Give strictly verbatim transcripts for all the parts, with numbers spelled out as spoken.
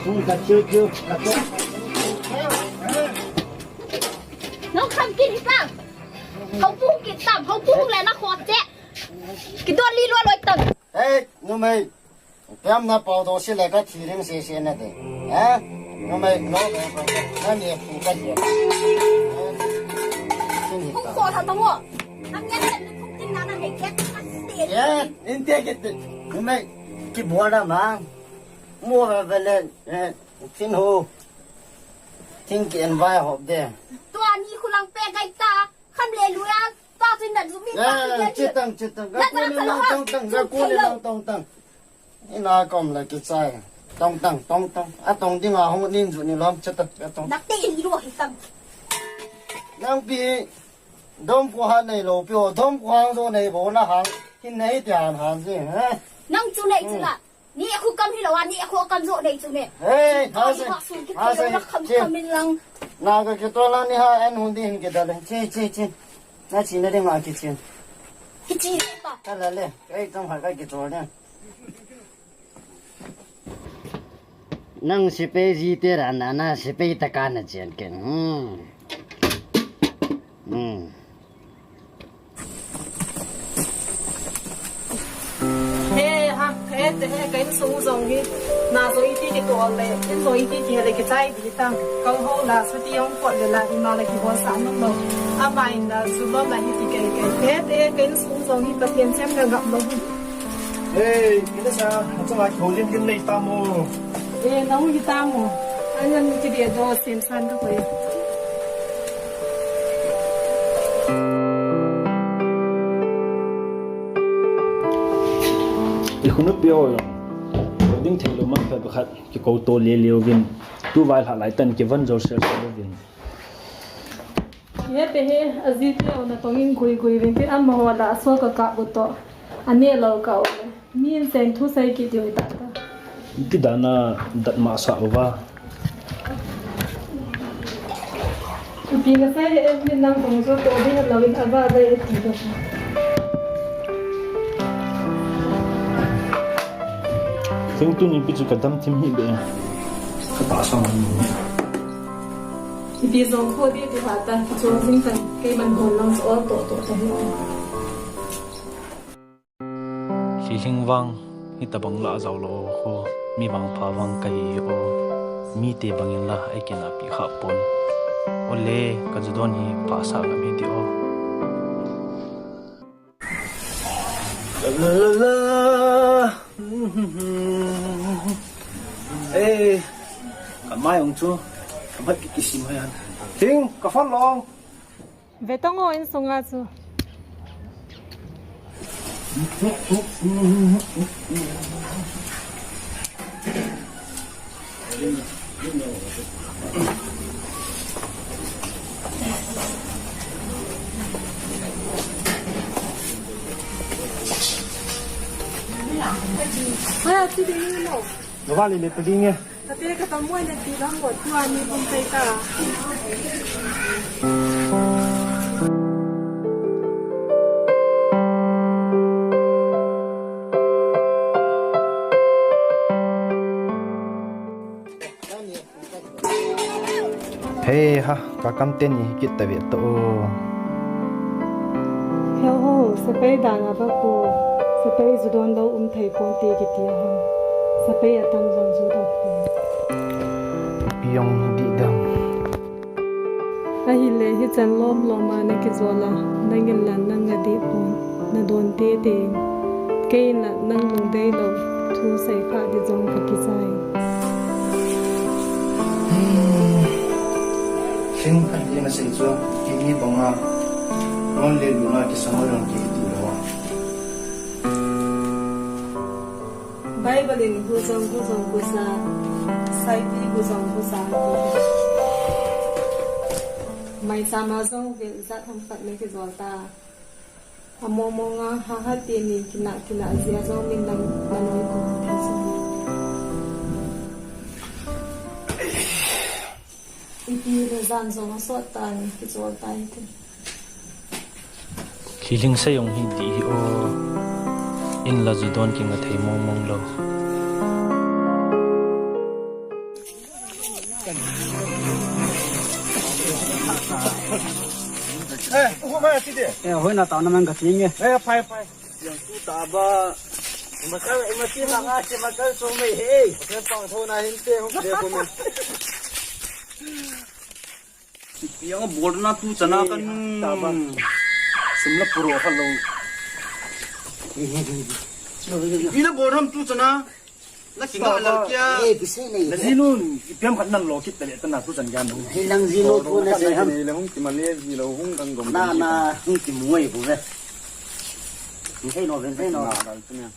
Tung ka chiu chiu, ka chiu. Nong kham kit hi ta. Hau pung kit ta, hau pung le na khot che. Kidon li lo loi tam. Hey, numei. Piam na pau do si le ka thi ring se se na de. Ha? Numei, no, no, no, na ni pu ka ye. Sin hi ta. Ko ha ta mo. Nang yan yan kum tin na na ne ke. Ye, in te ke te. Numei, ki bo na ma. Mo ve ve le. Eh, sin ho. Tin ki en vai hop de. Tua ni khu lang pe gai ta. Kham le lu ya. Tua tin na zu mi ta. Eh, ki chitang, chitang. Ka ko ni lang tong tang, ka ko ni lang tong tang. Ina kom la kichai. Tong tang, tong tang. A tong ding a hong nin ju ni lom chata. A tong. Nak te ni ro hi tang. Nang pi. Dom ko ha nei lo pi o. Dom ko hang jo nei bo na hang. Kin nei ti han han ji. Ha? Nang chu nei chu la. Ni a khu kam hi lo a, ni a khu kam jo nei chu ne. Hey, ha se. Ha se. Kam kam min lang. Na ka ke to lang ni ha en hun din ke da le. Chi, chi, chi. Na chi na ding a ki chi. Ki chi pa. Ka la le. Kai tong ha ka ki to le. Nang sepai ji te ra na, na sepai ta ka na chen ken. Hmm. Hmm. He ha, he te he, ka insung jong hi. Na jo iti ki to le, in jo iti ki le ki chai bi tang. Kal ho la, sa ti yong pot le la, ima la ki bo sa no no. Ama in la, su lo la hi ti kai kai. He te he, ka insung jong hi, Pathen sem na gam lo hi. Hey, kita sa, macam lagi holim din na itamo. Eh, nahu itamo. Ayan, kita dia do, sem san ka koi. I khunu pio yo. Ding thei lo mang pha khat ki ko to le le vin. Tu vai hla lai tan ki van jo sel sel vin. He te he, a ji te ona tong in gui gui vin te ama ho la so ka ka bu to. Ane lo ka o. Min sen thu sai ki diu ta ta. Ti dana dat ma sa uva. Ipi ka sai he, min nang kong so to di lo in ava ava e ti do. Sing tu ni pi chu ka dam thim hi be. Ka ta sa ni. Ipi jong kho di ti ha ta, ki chong jing tan, kei man hon lang so to to ta hi. Lhilhing vang, hitabang la jao lo kho, mi vangpha vang kahi o, mite bangin la, ei kinahpi kha pon. Ole, ka ju don hi, phasah ngam hiti o. La, la, la, la. Eh, ka mai ong chu, ka mat ki kisim hai han. Ting, ka phone long. Ve tong o insunga chu. Haya, ti ding mo. Lo ba le le paging e. Kate ka tamu na ti lang ko tua ni bung kai ta. Hei ha, ka kam teni hi kit ta ve to. Heo ho, sepai dan a ba ko, sepai ju don lo um thei pon te kiti a hang. Sepai a tam jong ju don pon. Pi jong di dam. Ahile hichan lom lom a na kijol a, nangin la nang nga di pon. Na don tete in. Kei in la nang lungdei lo thu sei pha di jong ka kichai. Hing khat di na sei chu, kini banga, non le luna kisang jong kiti lo a. Bible in hu jong hu jong hu sa, sai di hu jong hu sa. Mai sa ma jong vel jat ham khat na kijol ta. Among mong a ha ha teni kina kina jia jong min lang na noi ko ha thei jong. Ipi le jan jong a sot ta ni kijol ta ite. Lhilhing sa jong hi di hi o. In la ju don kinga thei mong mong lo. Eh, uko mai ati de. Eh, hoi na tao na man ka ting e. Eh, phai, phai. Yang tu taba. Makal, mati manga si makal so mai he. Okay, pang tho na hin te, hok de ko me. Yang bol na tu chana kan. Eh, taba. Sum la puro kha lo. Pi la bol ram tu chana. Na kinga lal kia. Eh, kisei nei. Na jinu, ipi ham khat nan lo kit tale tana tu chan gan. Hei lang jinu tu na sei ham. Nei le hung kimale ji lo hung kang gom. Na, na, hung kimuai bu ve. Ni sei no, ven sei no.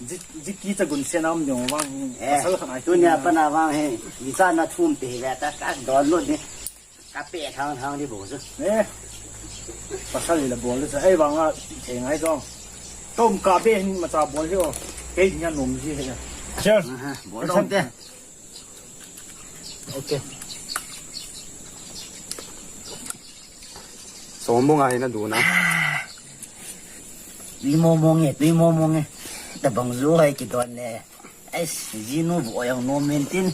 Ji, ji ki cha gun se nam jong vang. Eh, pasal khat ai. Tunia pana vang he. Ni sa na thum pe ve ta ka don lo ni. Ka pe thang thang di bol chu. Eh. Pasal la bol chu. Ei, vang a thei ngai jong. Tom ka be hin ma cha bol hi o. Kei nya nom ji he. Cheers. Aha, bol dong te. Okay. Som mo ngai na du na. Tui mo mo nge, tui mo mo nge. Tabang ju hai kidon le. Ais, jinu vo yang nom min tin.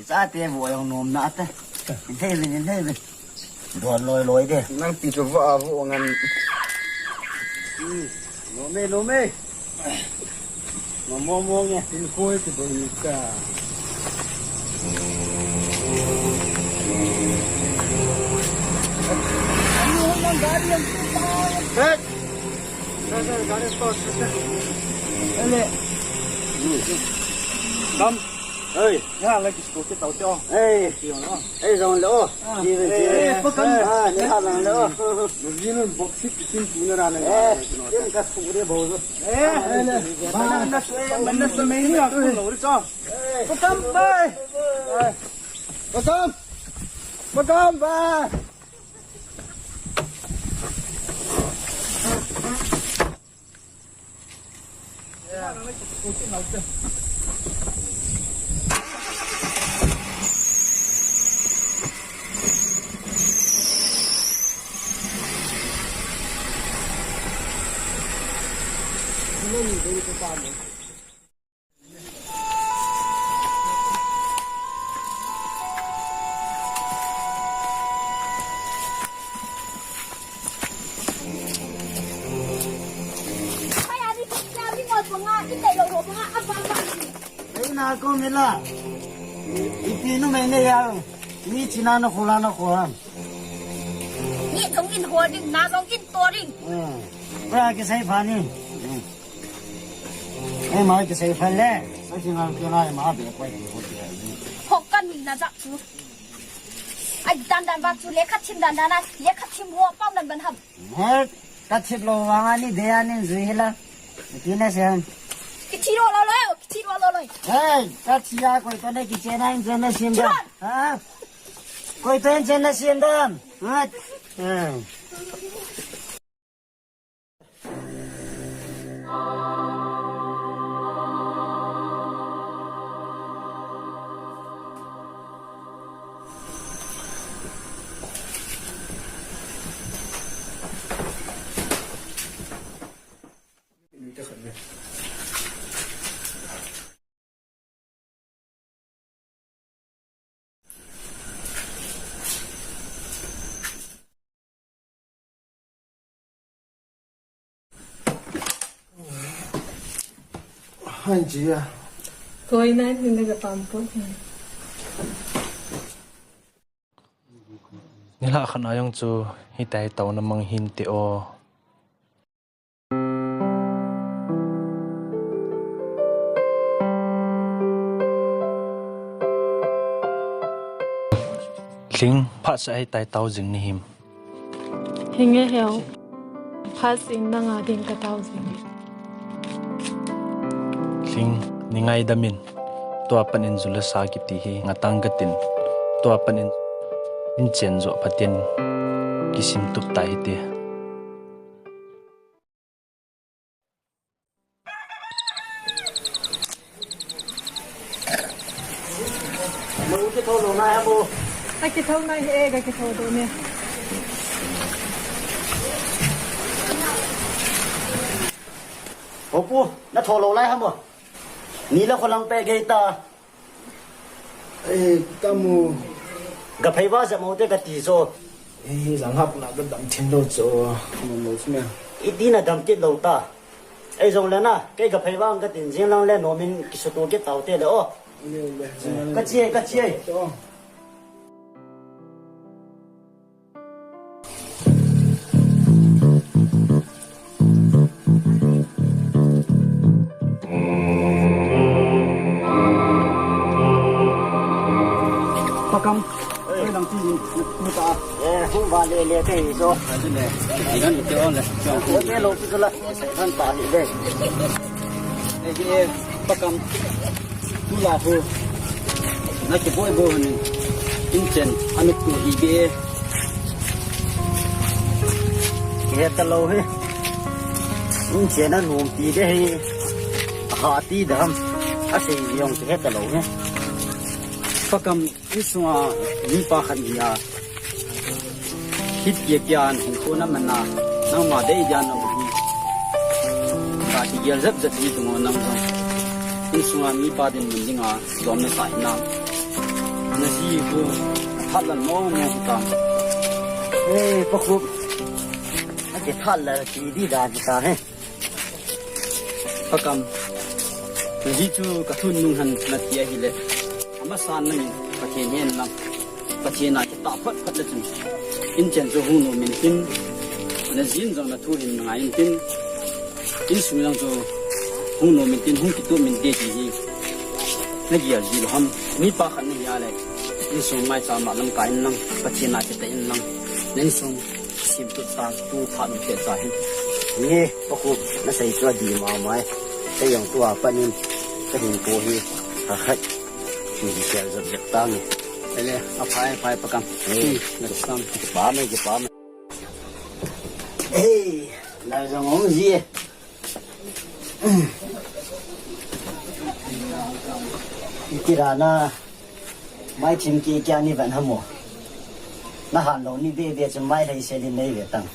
Ichate vo yang nom na te. In thei vin, in thei vin. Don loi loi de. Nang pi chu va vo ngan. Hmm. Nom e, nom e. Nom mo mo nge. Tin koi ti bo ni ka. Hey. Hey, hey, gari to. Ele. Kam. Ei. Ya, lagi suka kita tahu tu. Ei. Ei, jangan le o. Ah. Ni, ni, eh, eh, bukan. Ah, ni ha lang le o. Begini box itu pintu ni rana. Eh, ini kas kuda bau tu. Eh, eh, mana nas, eh, mana nas ini aku lalu tu. Bukan, pai. Bukan. Bukan, pai. Ei na ko mila. Ipi nu mai ne ya. Ni china na khula na khula. Ni thong in ho ding, na thong in to ding. Hmm. Pra ke sai pha ni. Hmm. Ei, ma ke sei pha le. Sa ki ngal ke na ma be koi ko ke. Ho kan ni na jak chu. Ai dan dan ba chu le khat chim dan dan na, le khat chim ho pau nan ban ham. He, ka thip lo wa nga ni de ani zui hila. Ki na se han. Ki thi lo lo lo, ki thi lo lo lo. Hey, ka thi ya koi to ne ki che na in che na sim da. Ha? Koi to in che na sim da. Ha? Hey. Hai ji a. Koi nai ni le ka pam po. Nilhah khat a jong chu hitia taona mang hinte o. Lhing, phatseh hitia tao jing nahim. Hinge heu. Phatseh in nanga ding katao jing. Lhing, nei ngaidam in. Tua pat in ju le sa kiti hi ngatang katin. Tua pat in, in chen jo phatin. Kisim tup tai hite. Ka kitho nai e, ka kitho doh ne. O pu, na tho lou lai ham o. Ni la kholang pe gei ta. Eh, kamu. Ka phei va ja mo te kati jo. Ei, jang hap na da dam thim lou chu. Nom lou chu me. Iti na dam kit lou ta. Ei jong le na, kei ka phei vang ka tin jing lang le nom in kisuto kit tau te le o. Le, le, jing lang le. Ka chi e, ka chi e. Chu. Pakam. Oi. Oi, dang ti ni, ni ta. Eh, hung ba le le te hi so. Ai le. Ai dan te on le. Ko te lo tu la. Sai dan ta ni le. Eh, eh, Pakam. Tu la hu. Na kiboi boi ni. Inchen, anu tu hi be. Kihe ta lou hi. Inchen a nom ti de hi. Ha ti dam. A sei jong kihe ta lou hi. Pakam insunga mipa khat hi a. Hiti a kian hung ko na mana. Nangma dei dia na hi. Ka ti gel jep jep ni tu nang jong. Insunga mipa din mun dinga. Lom na sai na. Na ji hu, phat la mo mo ta. Eh, Pakhup. Ake phat la ki di da ta he. Pakam. Na ji chu ka thun nung han na ti a hi le. Ama san na min, Pathen hen lang. Pathen a kita phat phat le chun. Inchen chu hung nom in tin. Na jin jong na thu hin na ngai in tin. Insung lang chu hung nom in tin, hung kitup in te ti hi. Na gel ji lou ham. Mipa khat na hi a le. Insung mai cha ma lam ka in lang. Pathen a kita in lang. Na insung sim tu ta tu tha nu te cha hi. Ni, Pakhup, na sei chu a di ma mai. Ka jong tu a pat in. Ka hin ko hi. Ka khat. Ni di sia jap jap ta ni. Ele, a phai, phai Pakam. Ni, na sam. Kipa me, kipa me. Ei, la jong om ji e. Iti ra na, mai thim ki kia ni van hamo. Na han lou ni be be chu mai lei se lin nei ve tang.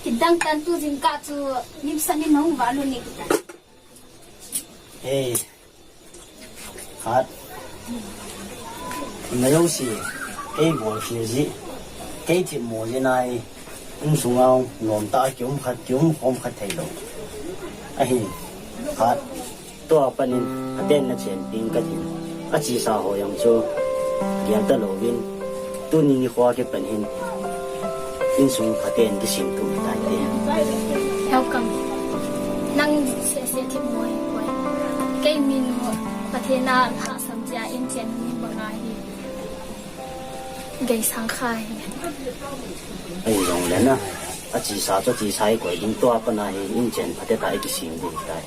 Kidang tan tu jing ka chu nim sa ni nong va lu ni kita. Ei. Khat. Na yo si. Kei bol si ji. Kei thim mo ji nai. Insung a nom ta kium khat, kium khom khat thei lou. Ahin. Khat. Tua pat in, aden na chen ding ka tin. A chi sa ho jong chu. Gel ta lou vin. Tuni nikho kipat hin. Insung phaten kisem tu tai te. Helkam. Nang se se thim mo hi koi. Kei min mo. Pathen a lhasam chia inchen ni banga hi. Gei sang kha hi. Ei jong le na. A chi sa chu chi sa hi koi ding tua pat na hi inchen phaten ta i kisem ding tai.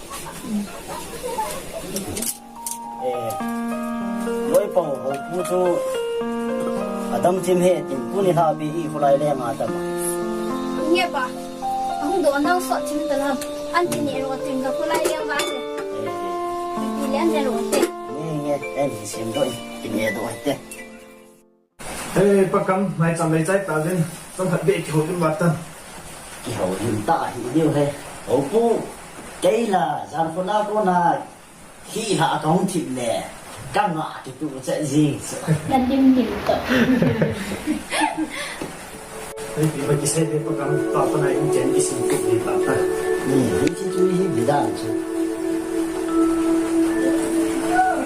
Eh, loi pau ho pu chu. Adam thim he tin pu ni la bi i khulai le nga ta ma. Nge pa. Ahung do nang so thim ta lam. An ti ni ro thim ka khulai le nga te. Eh, eh. Ni le an te ro te. Ni nge, eh, ni sim do, ni ne do te. Hey, Pakam, mai cham lei chai ta lin. Cham khat be kihou lim ba tan. Kihou lim ta hi diu he. Ho pu, kei la, jan ko na ko na, hi la ka hung thip le, ka nga ki tu che jing. Na dim dim to. Hey, pi ba ki se be Pakam, ta pa na in chen ki sim tu ni ta ta. Ni, hi chi tu hi bi dan chu.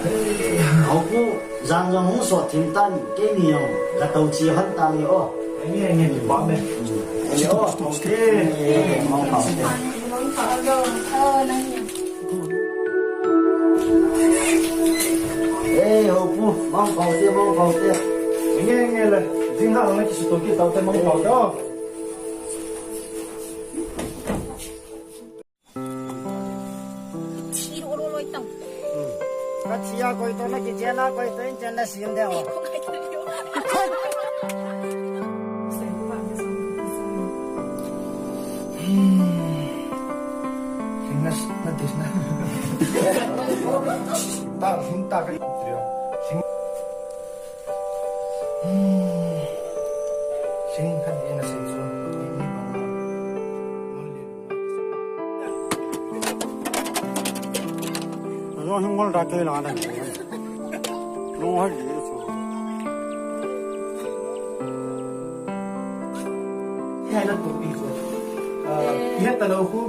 Hey, ho pu, Jan jong hung sot thim tan, keini jong ka tou chi hon tang e o. Nge, nge, kipa me. Nge o. Nge, nge, mong pau te. Eh, ho pu, mong pau te, mong pau te. Nge, nge le, jing ha, nge kisuto kit tau te, mong pau te o. Thi ro ro loi tang. Ka thi a koi to na kichen a koi to in chen na sim de o. Hing na, na dis na. Ta, hung ta ka. Hing. Sing khat in a sei chu, ni ni bang a. Lo hing ngol da ke la da. Lo ha ni chu. Hai na tu pi ko. Ah, eh, kihet talou khu,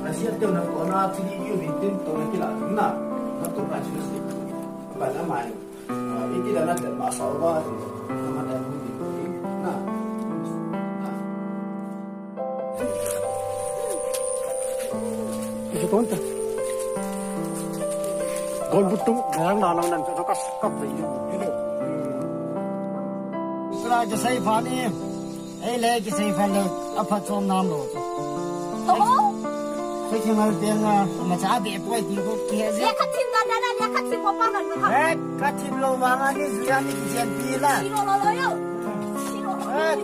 ah, sia teu na ko na chili iu vin tin to na kila na. Na tu pa chu si. Pa na mai. Ah, iti da na te ma sa wa tu. Na ma da mu di ko. Na. Na. Ito tonta. Gol butum, garang na lang nan, so kas kap de. Sra ke sai pani. Ei le kisei pha le, apha chom nam lo chu. Oho. Sai kimal pe nga, ma cha be poi ti ko ki he je. Le kha thim da da da, le kha thim ko pa man ko kha. Eh, ka thim lo vang a ni zuya ni ki jen pi la. Siro lo lo yo. Siro lo. Eh.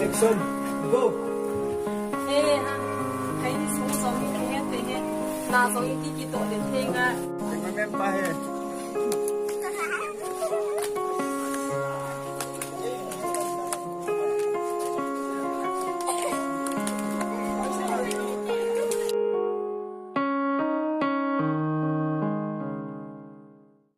Action, go. Eh, ha. Kai ni sung song ni ki he te he. Na song ni ki ki to le te nga. Te nga men pa he.